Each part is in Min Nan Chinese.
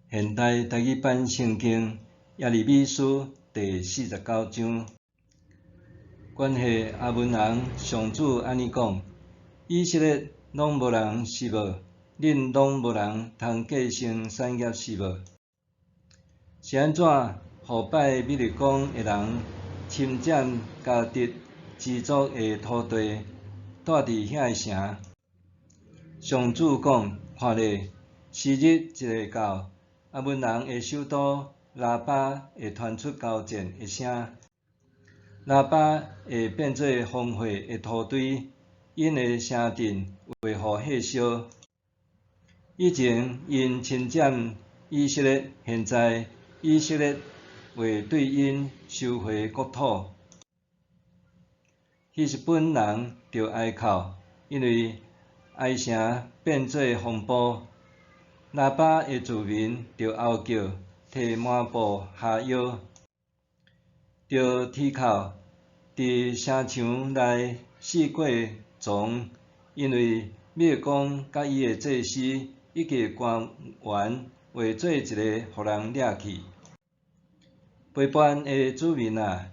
現代台語版聖經耶利米書第四十九章，關係亞捫人，上主按呢講：以色列攏無人是無？恁攏無人通繼承產業是無？是按怎予拜米利公的人侵佔迦得支族的土地，住佇遐个城？上主講：看咧，時日一下到，亞捫人的首都拉巴會傳出交戰的聲，拉巴會變做荒廢的土堆，𪜶的城鎮會予火燒。以前𪜶侵佔以色列，現在以色列會對𪜶收回國土。希實本人著哀哭，因為哀城變做荒埔。拉巴的住民著哀叫，提麻布哈腰，著啼哭，佇城牆內四過傱，因為米利公佮伊的祭司以及官員畫做一個予人掠去。背叛的子民啊，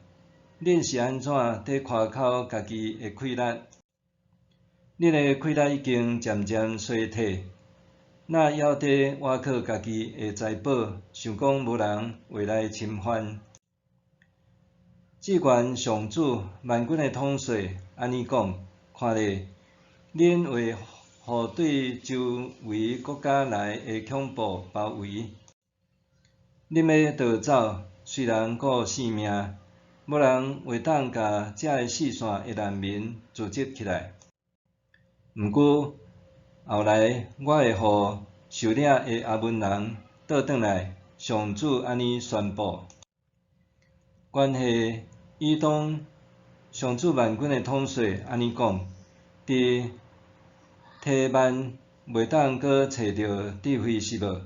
恁是按怎佇誇口家己的氣力？恁的氣力已經漸漸衰退，若猶佇倚靠家己的財寶，想講無人會來侵犯。至懸上主萬軍的統帥按呢講：看咧，恁會予對周圍國家來的恐怖包圍。恁欲逃走，雖然顧性命，無人會當共遮个四散的難民組織起來。毋過後來，我會予受領的亞捫人倒轉來，上主按呢宣布。關係以東，上主萬軍的統帥按呢講：佇提幔袂當閣揣著智慧是無？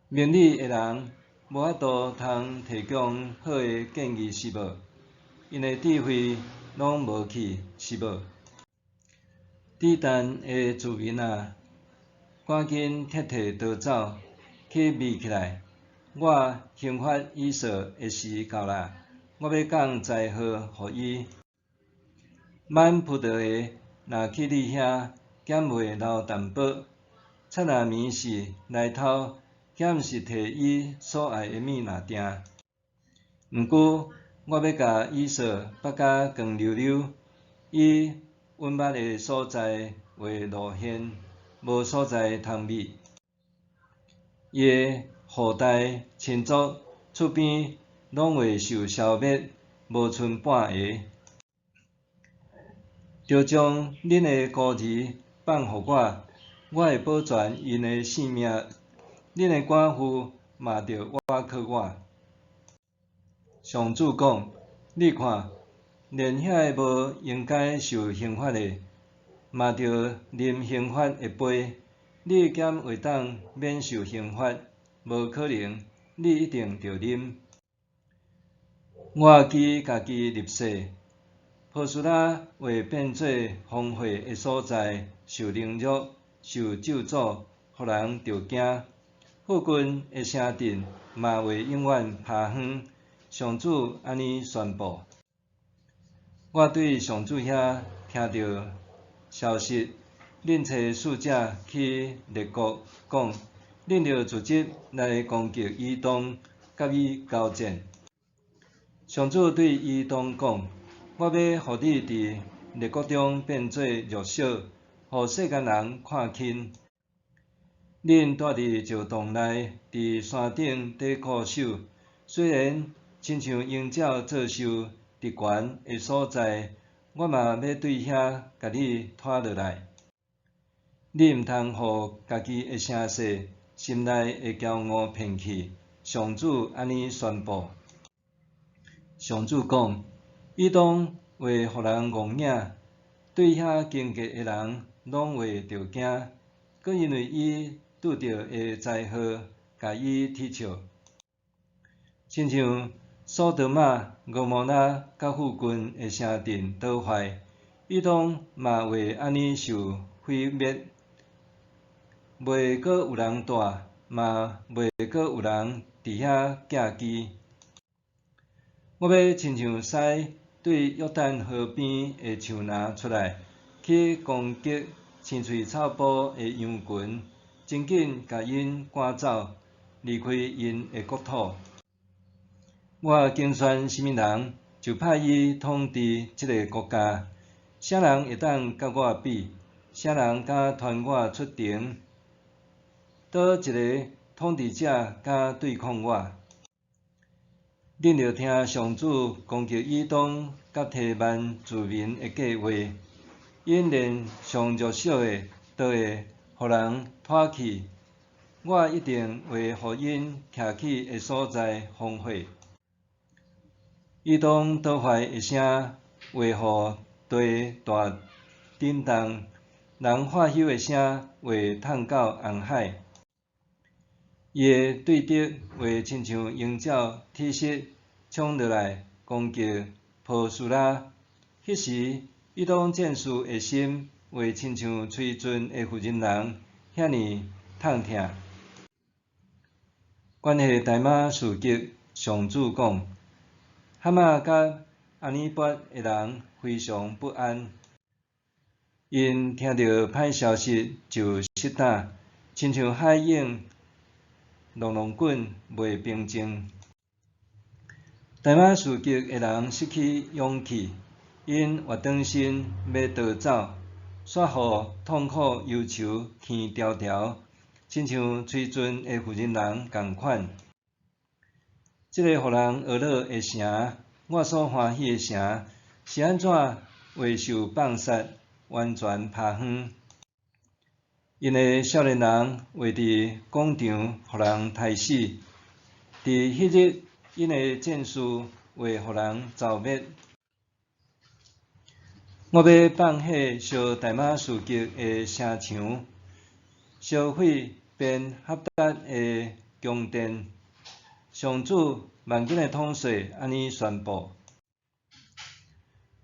明理的人無法度通提供好的建議是無？𪜶的智慧攏無去是無？底但的子民啊，趕緊撤退逃走，去避起來！我刑罰以掃的時到啦，我欲降災禍予伊。挽葡萄的若去你遐，敢袂留淡薄？贼仔暝時來偷，敢毋是提伊所愛的物若定？毋過，我欲共以掃縛甲光溜溜，伊隱密的所在會露現，無所在通避。伊的後代親族厝邊攏會受消滅，無賰半个。著將恁的孤兒放予我，我會保全𪜶的性命。恁的寡婦嘛著倚靠我。上主講：你看，連遐个無應該受刑罰的，嘛著啉刑罰的杯。你敢會當免受刑罰？無可能，你一定著啉。我基家己立誓，波斯拉會變做荒廢的所在，受凌辱、受咒詛，予人著驚。附近的城鎮嘛會永遠拋荒。上主按呢宣布。我對上主遐聽著消息，恁差使者去列國講，恁著組織來攻擊以東，佮伊交戰。上主對以東講：我欲予你佇列國中變做弱小，予世間人看輕。恁蹛佇石洞內，佇山頂佇固守，雖然親像鷹鳥做岫，佇懸的所在，我嘛欲對遐共你拖落來。你毋通予家己的聲勢、心內的驕傲騙去。上主按呢宣布。上主講：以東會予人戇影，對遐經過的人攏會著驚，閣因為伊拄著的災禍，共伊恥笑。親像索多瑪、蛾摩拉佮附近的城鎮倒壞，以東嘛會按呢受毀滅，袂閣有人蹛，嘛袂閣有人佇遐寄居。我欲親像獅對約旦河邊的樹林出來，去攻擊青翠草埔的羊群，真緊共𪜶趕走，離開𪜶的國土。我揀選啥物人，就派伊統治這个國家。啥人會當佮我比？啥人敢傳我出庭？佗一个統治者敢對抗我？恁著聽上主攻擊以東佮提曼子民的計劃，𪜶連上弱小的都會予人拖去，我一定會予𪜶徛起的所在荒廢。以東倒壞的聲會予地大震動，人喝休的聲會淌到紅海。伊的對敵會親像鷹鳥鐵蝕衝落來攻擊波斯拉。彼時，以東戰士的心會親像吹盡的婦人人遐爾痛疼。關係大馬士革，上主講：哈馬佮亞爾拔的人非常不安，𪜶聽著歹消息就失膽，親像海湧浪浪滾袂平靜。大馬士革的人失去勇氣，𪜶活轉身欲逃走，煞予痛苦憂愁牽牢牢，親像吹盡的婦人人仝款。這个予人懊惱的城，我所歡喜的城，是按怎會受放殺，完全拋荒？𪜶的少年人會佇廣場予人刣死，佇彼日，𪜶的戰士會予人誅滅。我欲放火燒大馬士革的城牆，燒毀便哈達的宮殿。上主萬軍的統帥按呢宣布：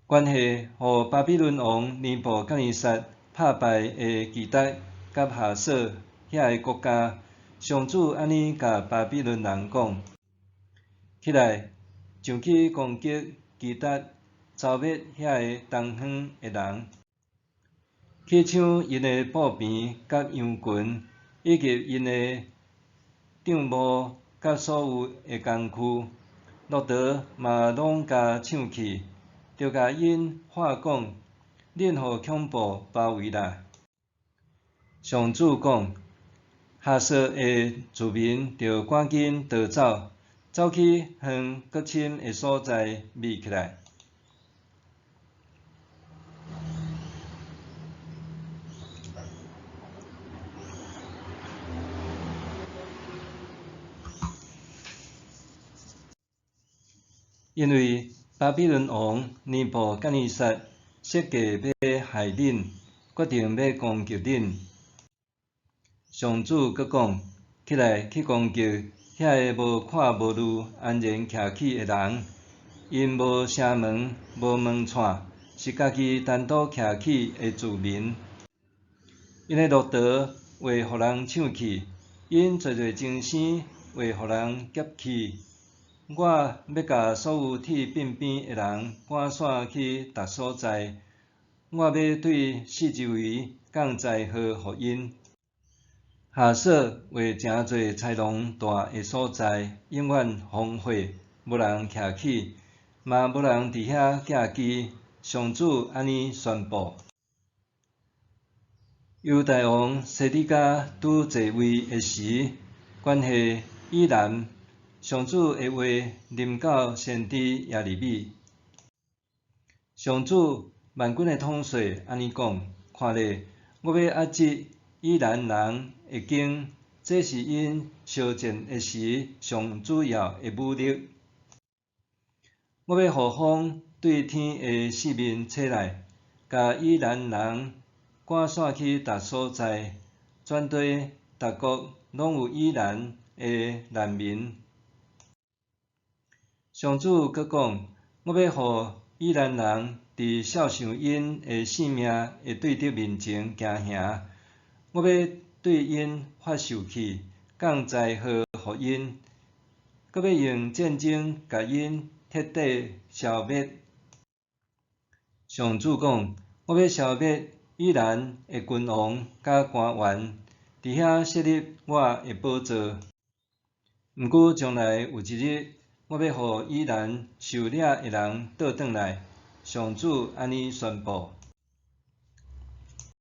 關係予巴比倫王尼布甲尼撒拍敗的基達佮哈索遐个國家，上主按呢共巴比倫人講：起來，上去攻擊基達，誅滅遐个東方的人，去搶𪜶的布棚佮羊群，以及𪜶的帳幕佮所有的工具，駱駝嘛攏共搶去，著共𪜶話講：恁予恐怖包圍啦！上主講：哈索的子民著趕緊逃走，走去遠閣深的所在避起來。因為巴比倫王尼布甲尼撒設計欲害恁，決定欲攻擊恁。上主閣講：起來去攻擊遐个無看無慮、安然徛起的人，𪜶無城門、無門掣，是家己單獨徛起的子民。𪜶的駱駝會予人搶去，𪜶濟濟精牲會予人劫去。我欲共所有鐵鬢邊的人趕散去逐所在，我欲對四周圍降災禍予𪜶。哈索會成做豺狼蹛的所在，永遠荒廢，無人徛起，嘛無人佇遐寄居。上主按呢宣布。猶大王西底家拄坐位的時，關係以南，上主的話臨到先知耶利米。上主萬軍的統帥按呢講：看咧，我欲壓制以南人的弓，這是𪜶相戰的時上主要的武力。我欲予風對天的四面吹來，共以南人趕散去逐所在，全地逐國攏有以南的難民。上主閣講：我欲予以南人佇數想𪜶的性命的對敵面前驚嚇，我欲對𪜶發受氣，降災禍予𪜶，閣欲用戰爭共𪜶徹底消滅。上主講：我欲消滅以蘭的君王佮官員，佇遐設立我的寶座。毋過將來有一日，我欲予以蘭受掠的人倒轉來。上主按呢宣布。